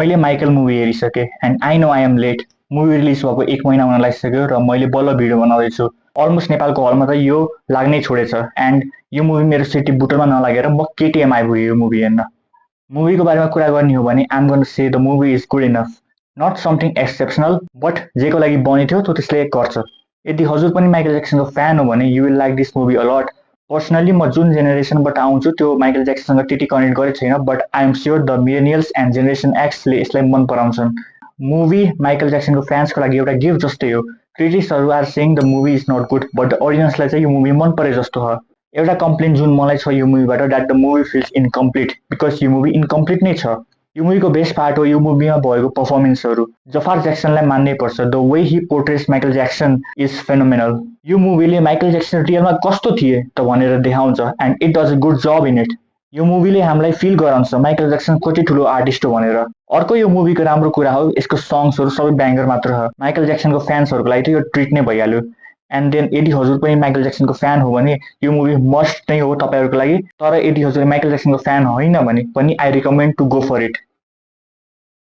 मैले Michael movie हेरिसकेँ and I know I am late. Movie release भएको 1 महिना हुन लागिसक्यो र मैले बल्ल भिडियो बनाउँदैछु। अलमोस्ट नेपालको हलमा त यो लाग्नै छोडेछ एन्ड यो मुभी मेरो सिटी बुटरमा नलागेर म केटीएम आइपुगेँ यो मुभी हेर्न। मुभीको बारेमा कुरा गर्ने हो भने I'm gonna say the movie is good enough, not something exceptional, but जेको लागि बनेथ्यो त्यो त्यसले गर्छ। यदि हजुर पनि माइकल ज्याक्सनको फ्यान हो भने you will like this movie a lot. Personally म जुन जेनेरेसनबाट आउँछु त्यो माइकल ज्याक्सनसँग त्यति कनेक्ट गरेको छैन, but I am sure the millennials and generation एक्सले यसलाई मन पराउँछन्। मुभी माइकल ज्याक्सनको फ्यान्सको लागि एउटा गिफ्ट जस्तै हो। क्रिटिक्सहरू are saying the movie is not good, but the अडियन्सलाई चाहिँ यो मुभी मन परे जस्तो हो। एउटा कम्प्लेन जुन मलाई छ यो मुभीबाट, that the movie feels incomplete because यो मुभी इन्कम्प्लिट नै छ। यो मुभीको बेस्ट पार्ट हो यो मुभीमा भएको पर्फर्मेन्सहरू। जफार ज्याक्सनलाई मान्नै पर्छ, the way Hee पोर्ट्रेस Michael Jackson is phenomenal. यो मुभीले माइकल ज्याक्सन रियलमा कस्तो थिए त भनेर देखाउँछ and it does a good job in it. यो मुभीले हामीलाई फिल गराउँछ माइकल ज्याक्सन कति ठुलो आर्टिस्ट हो भनेर। अर्को यो मुभीको राम्रो कुरा हो यसको सङ्ग्सहरू सबै ब्याङ्गर मात्र हो। माइकल ज्याक्सनको फ्यान्सहरूको लागि त यो ट्रिट नै भइहाल्यो। एन्ड देन यदि हजुर पनि माइकल ज्याक्सनको फ्यान हो भने यो मुभी मस्ट नै हो तपाईँहरूको लागि। तर यदि हजुर माइकल ज्याक्सनको फ्यान होइन भने पनि I recommend to go for it.